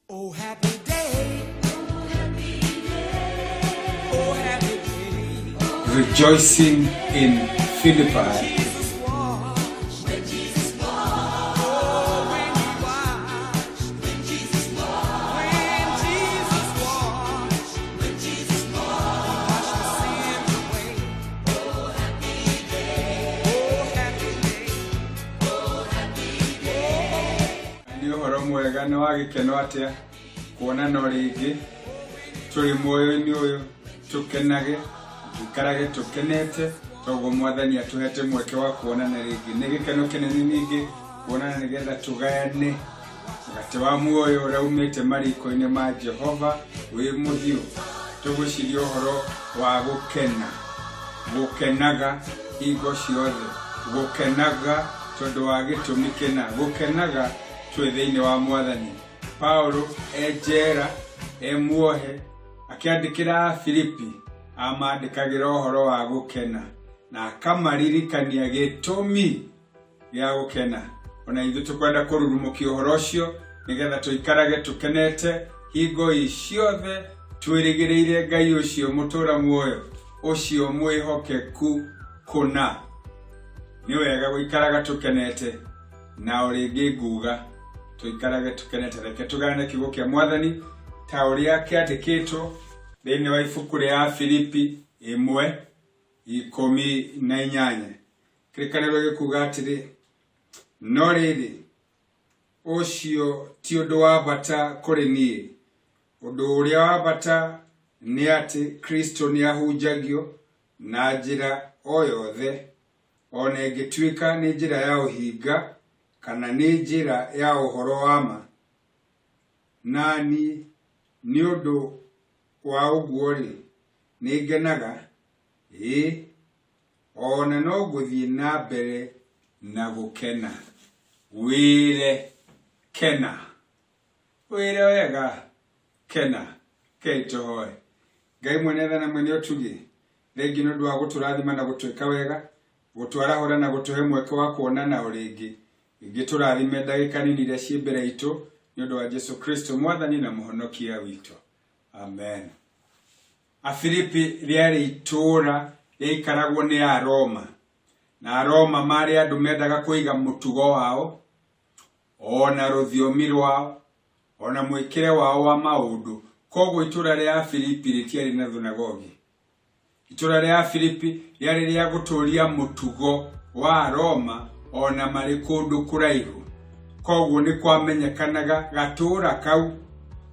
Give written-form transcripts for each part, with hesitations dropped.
Oh, happy day. Oh, happy day. Rejoicing in Philippi. Jesus washed. When Jesus washed. Oh, when he washed. When Jesus washed. When Jesus washed. When Jesus washed. He washed the sins away. Oh, happy day. Oh, happy day. Oh, happy day. Nĩ ũhoro mwega na wa gĩkeno atĩa kuonana o rĩngĩ tũrĩ muoyo-inĩ ũyũ tũkenage tũikarage tũkenete toguo mwathani atũhete mweke wa kuonana rĩngĩ. Nĩ gĩkeno kĩnene ningĩ kuonana nĩgetha tũgayane mũgate wa muoyo ũrĩa umĩte mariko-inĩ ma Jehova wĩ mũhiũ. Tũgwĩciria ũhoro wa gũkena, gũkenaga hingo ciothe, gũkenaga tondũ wa gĩtũmi kĩna, gũkenaga twĩ thĩinĩ wa mwathani. Paulo e njera e muohe akĩandĩkĩra Afilipi amandĩkagĩra ũhoro wa gũkena na akamaririkania gĩtũmi gĩa gũkena. Ona ithuĩ tũkwenda kũrurumũkia ũhoro ũcio nĩgetha tũikarage tũkenete hingo ciothe twĩrĩgĩrĩire Ngai ũcio mũtũra muoyo ũcio mwĩhokeku kũna. Nĩ wega gũikaraga tũkenete na o rĩngĩ nguga tũikarage tũkenete. Reke tũgayane kiugo kĩa mwathani ta ũrĩa kĩandĩkĩtwo thĩinĩ wa ibuku rĩa Afilipi 1:18. Kĩrĩkanĩro gĩkuga atĩrĩ, no rĩrĩ, ũcio ti ũndũ wa bata kũrĩ niĩ. Ũndũ ũrĩa wa bata nĩ atĩ Kristo nĩ ahunjagio na njĩra o yothe, ona ĩngĩtuĩka nĩ njĩra ya ũhinga kana nĩ njĩra ya ũhoro wa ma. Na niĩ nĩ ũndũ wa ũguo-rĩ, nĩ ngenaga, ĩĩ, ona no ngũthiĩ na mbere na gũkena. Wĩre kena. Wĩre wega kena. Kei tũhoe. Ngai mwene tha na mwene ũtugi, thengiũ nĩ ũndũ wa gũtũrathima na gũtwĩka wega, gũtwarahũra na gũtũhe mweke wa kuonana o rĩngĩ. Ningĩ tũrathime ndagĩka nini iria ciĩ mbere itũ nĩ ũndũ wa Jesu Kristo mwathani na mũhonokia witũ. Amen. Afilipi rĩarĩ itũũra rĩaikaragwo nĩ Aroma, na Aroma marĩ andũ mendaga kũiga mũtugo wao, ona rũthiomi rwao, ona mwĩkĩre wao wa maũndũ. Koguo itũũra rĩa Afilipi rĩtiarĩ na thunagogi. Itũũra rĩa Afilipi rĩarĩ rĩa gũtũũria mũtugo wa Aroma ona marĩ kũndũ kũraihu. Koguo nĩ kwamenyekanaga gatũũra kau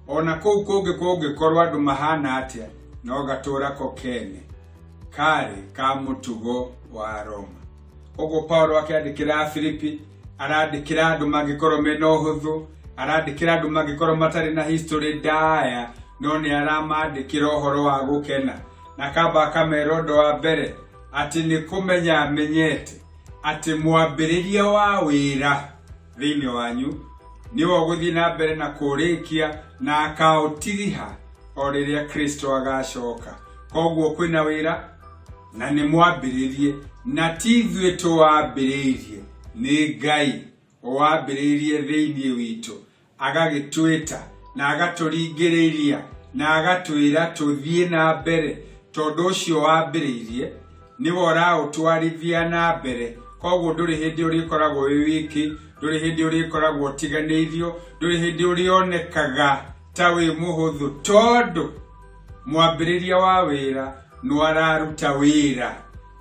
ona kũu kũngĩ kũngĩkorwo andũ mahana atĩa, no gatũũra ko kene karĩ ka mũtugo wa Aroma. Koguo Paulo akĩandĩkĩra Afilipi arandĩkĩra andũ mangĩkorwo mena ũhũthũ, arandĩkĩra andũ mangĩkorwo matarĩ na history ndaya, no nĩ aramandĩkĩra ũhoro wa gũkena. Na akamba akamera ũndũ wa mbere atĩ nĩ kũmenya amenyete atĩ mwambĩrĩria wa wĩra thĩinĩ wanyu nĩwe ũgũthiĩ na mbere na kũũrĩkia na akaũtiriha o rĩrĩa Kristo agacoka. Koguo kwĩna wĩra na nĩ mwambĩrĩrie, na ti ithuĩ tũwambĩrĩirie, nĩ Ngai ũwambĩrĩirie thĩinĩ witũ, agagĩtwĩta na agatũringĩrĩria na agatwĩra tũthiĩ na mbere, tondũ ũcio wambĩrĩirie nĩwe ũraũtwarithia na mbere. Koguo ndũrĩ hĩndĩ ũrĩkoragwo wĩ wiki, ndũrĩ hĩndĩ ũrĩkoragwo ũtiganĩirio, ndũrĩ hĩndĩ ũrĩonekaga ta wĩ mũhũthũ, tondũ mwambĩrĩria wa wĩra nĩ araruta wĩra.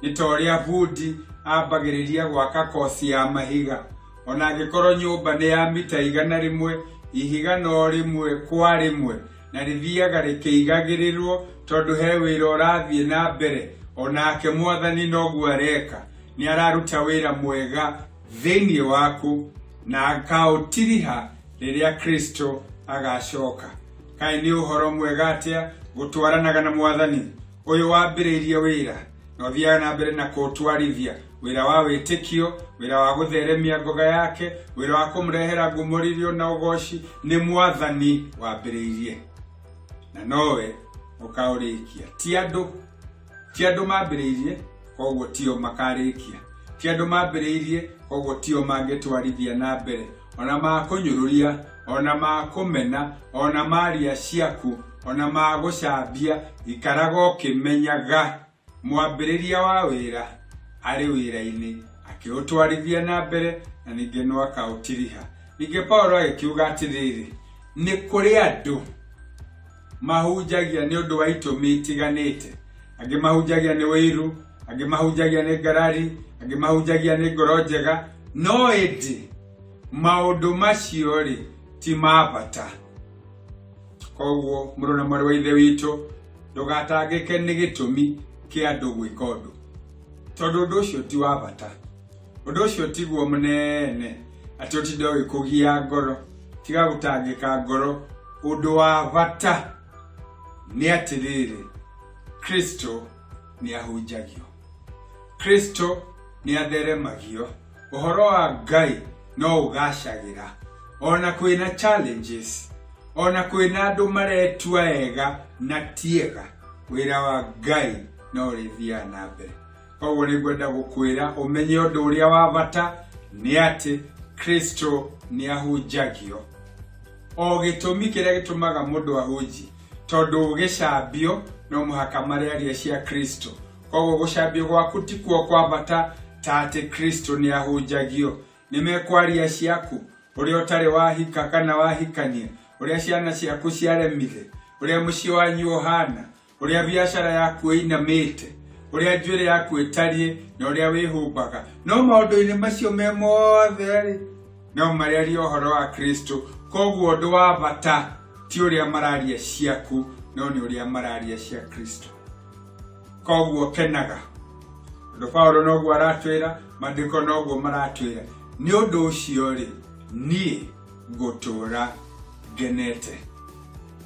Nĩ ta ũrĩa bundi ambagĩrĩria gwaka koci ya mahiga, ona angĩkorwo nyũmba nĩ ya mita 100, ihiga no rĩmwe kwa rĩmwe, na rĩthiaga rĩkĩigagĩrĩrwo tondũ he wĩra ũrathiĩ na mbere. Onake mwathani noguo areka, nĩ araruta wĩra mwega thĩinĩ waku na akaũtiriha rĩrĩa Kristo agacoka. Kaĩ nĩ ũhoro mwega atĩa gũtwaranaga na mwathani ũyũ wambĩrĩirie wĩra na ũthiaga na mbere na kũũtwarithia, wĩra wa wĩtĩkio, wĩra wa gũtheremia ngoga yake, wĩra wa kũmũrehera ngumo, riri na ũgoci. Nĩ mwathani wambĩrĩirie na nowe ũkaũrĩkia. Ti andũ, ti andũ mambĩrĩirie, koguo tio makarĩkia. Ti andũ mambĩrĩirie, koguo tio mangĩtwarithia na mbere. ona ma kũnyũrũria, ona ma kũmena, ona maria ciaku, ona ma gũcambia, ikaraga ũkĩmenyaga mwambĩrĩria wa wĩra arĩ wĩra-inĩ akĩũtwarithia na mbere na ningĩ no akaũtiriha. Ningĩ Paulo agĩkiuga atĩrĩrĩ, nĩ kũrĩ andũ mahunjagia nĩ ũndũ wa itũmi itiganĩte. Angĩ mahunjagia nĩ ũiru, angĩ mahunjagia nĩ ngarari, angĩ mahunjagia nĩ ngoro njega, no ĩndĩ maũndũ macio rĩ ti ma bata. Koguo mũrũ na mwarĩ wa ithe witũ, ndũgatangĩke nĩ gĩtũmi kĩa andũ gwĩka ũndũ, tondũ ũndũ ũcio ti wa bata. Ũndũ ũcio tiguo mũnene atĩ ũtinde ũgĩkũgia ngoro. Tiga gũtangĩka ngoro. Ũndũ wa bata nĩ atĩrĩrĩ, Kristo nĩ ahunjagio, Kristo nĩ atheremagio, ũhoro wa Ngai no ũgacagĩra ona kwĩna challenges, ona kwĩna andũ maretua ega na tiega, wĩra wa Ngai no ũrĩthiaga na mbere. Koguo nĩ ngwenda gũkwĩra ũmenye ũndũ ũrĩa wa bata nĩ atĩ Kristo nĩ ahunjagio. O gĩtũmi kĩrĩa gĩtũmaga mũndũ ahunjie, tondũ ũgĩcambio no mũhaka marĩaria cia Kristo. Koguo gũcambio gwaku tikuo kwa bata ta atĩ Kristo nĩ ahunjagio. Nĩ mekwaria ciaku, ũrĩa ũtarĩ wahika kana wahikania, ũrĩa ciana ciaku ciaremire, ũrĩa mũciĩ wanyu ũhana, ũrĩa biacara yaku ĩinamĩte, ũrĩa njuĩrĩ yaku ĩtariĩ na ũrĩa wĩhumbaga. No maũndũ-inĩ macio me mothe-rĩ, no marĩaria ũhoro wa Kristo. Koguo ũndũ wa bata ti ũrĩa mararia ciaku, no nĩ ũrĩa mararia cia Kristo. Koguo kenaga. Ũndũ Paulo noguo aratwĩra, maandĩko noguo maratwĩra. Nĩ ũndũ ũcio-rĩ, niĩ ngũtũũra ngenete.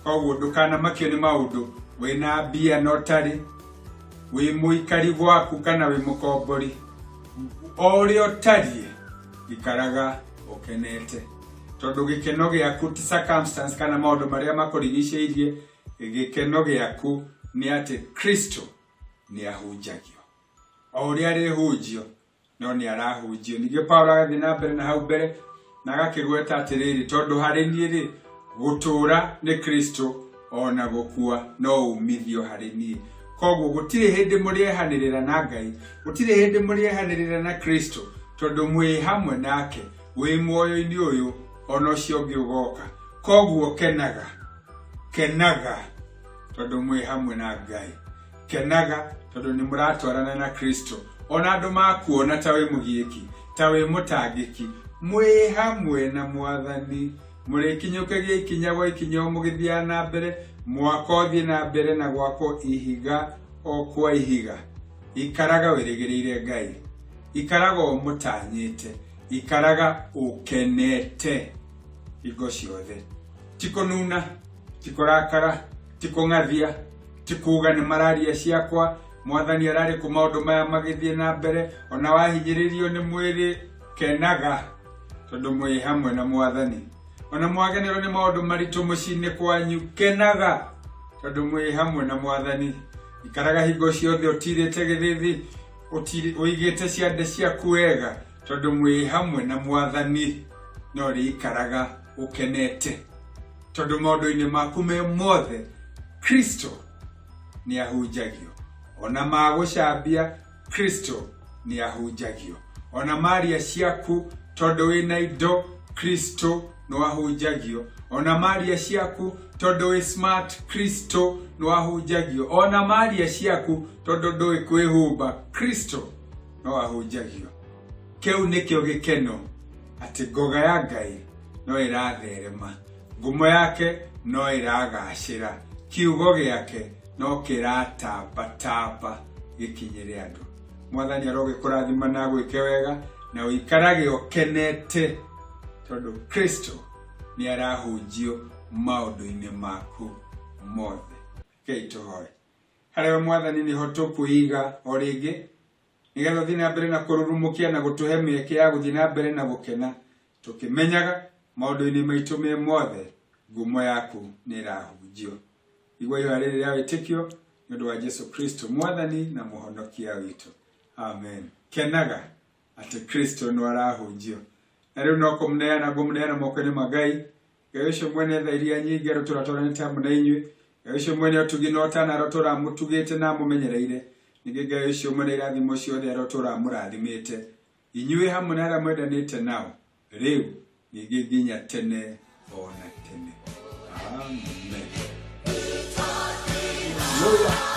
Koguo ndũkanamakio nĩ maũndũ, wĩna mbia na ũtarĩ, wĩ mũikari gwaku kana wĩ mũkombori, o ũrĩa ũtariĩ, ikaraga ũkenete, tondũ gĩkeno gĩaku ti circumstance kana maũndũ marĩa makũrigicĩirie. Gĩkeno gĩaku nĩ atĩ Kristo nĩ ahunjagio. O ũrĩa arĩhunjio, no nĩ arahunjio. Ningĩ Paulo agathiĩ na mbere na hau mbere na agakĩgweta atĩrĩrĩ, tondũ harĩ niĩ rĩ, gũtũũra nĩ Kristo, ona gũkua no umithio harĩ niĩ. Koguo gũtirĩ hĩndĩ mũrĩehanĩrĩra na Ngai, gũtirĩ hĩndĩ mũrĩehanĩrĩra na Kristo, tondũ mwĩ hamwe nake, wĩ muoyo-inĩ ũyũ ona ũcio ũngĩ ũgoka. Koguo kenaga, kenaga tondũ mwĩ hamwe na Ngai. Kenaga tondũ nĩ mũratwarana na Kristo. Ona andũ makuona ta wĩ mũgiĩki, ta wĩ mũtangĩki, mwĩ hamwe na Mwathani. Mũrĩkinyũkagia ikinya gwa ikinya o mũgĩthiaga na mbere, mwaka ũthiĩ na mbere na gwakwo ihiga o kwa ihiga. Ikaraga wĩrĩgĩrĩire Ngai. Ikaraga ũmũtanyĩte. Ikaraga ũkenete hingo ciothe. Ti kũnuna, ti kũrakara, ti kũng'athia, ti kuga nĩ mararia ciakwa, Mwathani ararĩ kũ maũndũ maya magĩthiĩ na mbere. Ona wahinyĩrĩrio nĩ mwĩrĩ, kenaga tondũ mwĩ hamwe na Mwathani. Ona mwagenerwo nĩ maũndũ maritũ mũciĩ-inĩ kwanyu, kenaga tondũ mwĩ hamwe na Mwathani. Ikaraga hingo ciothe ũtirĩte gĩthithi, ũigĩte ciande ciaku wega, tondũ mwĩ hamwe na Mwathani. No ũrĩikaraga ũkenete tondũ maũndũ-inĩ maku me mothe Kristo nĩ ahunjagio. Ona magũcambia, Kristo nĩ ahunjagio. Ona maria ciaku tondũ wĩna indo, Kristo no ahunjagio. Ona maria ciaku tondũ wĩ smart, Kristo no ahunjagio. Ona maria ciaku tondũ ndũĩ kwĩhumba, Kristo no ahunjagio. Kĩu nĩkĩo gĩkeno, atĩ ngoga ya Ngai no ĩratherema, ngumo yake no ĩragacĩra, kiugo gĩake no kĩratambatamba gĩkinyĩre andũ. Mwathani arogĩkũrathima na agwĩke wega, na ũikarage ũkenete tondũ Kristo nĩ arahunjio maũndũ-inĩ maku mothe. Rekei tũhoe. Harĩ we Mwathani nĩho tũkwĩiga o rĩngĩ, nĩgetha ũthiĩ na mbere na kũrurumũkia na gũtũhe mĩeke ya gũthiĩ na mbere na gũkena, tũkĩmenyaga maũndũ-inĩ maitũ me mothe ngumo yaku nĩ ĩrahunjio. Igua ihoya rĩrĩ rĩa wĩtĩkio nĩ ũndũ wa Jesu Kristo Mwathani na Mũhonokia witũ. Amen. Kenaga atĩ Kristo no arahunjio. Na rĩu no kũmũneana ngũmũneana moko-inĩ ma Ngai. Ngai ũcio mwene tha iria nyingĩ arotũra twaranĩte hamwe na inyuĩ. Ngai ũcio mwene ũtugi na ũtana arotũra amũtugĩte na amũmenyereire. Ningĩ Ngai ũcio mwene irathimo ciothe arotũra amũrathimĩte. Inyuĩ hamwe na arĩa mwendanĩte nao, rĩu ningĩ nginya tene o na tene. Amen. Hallelujah.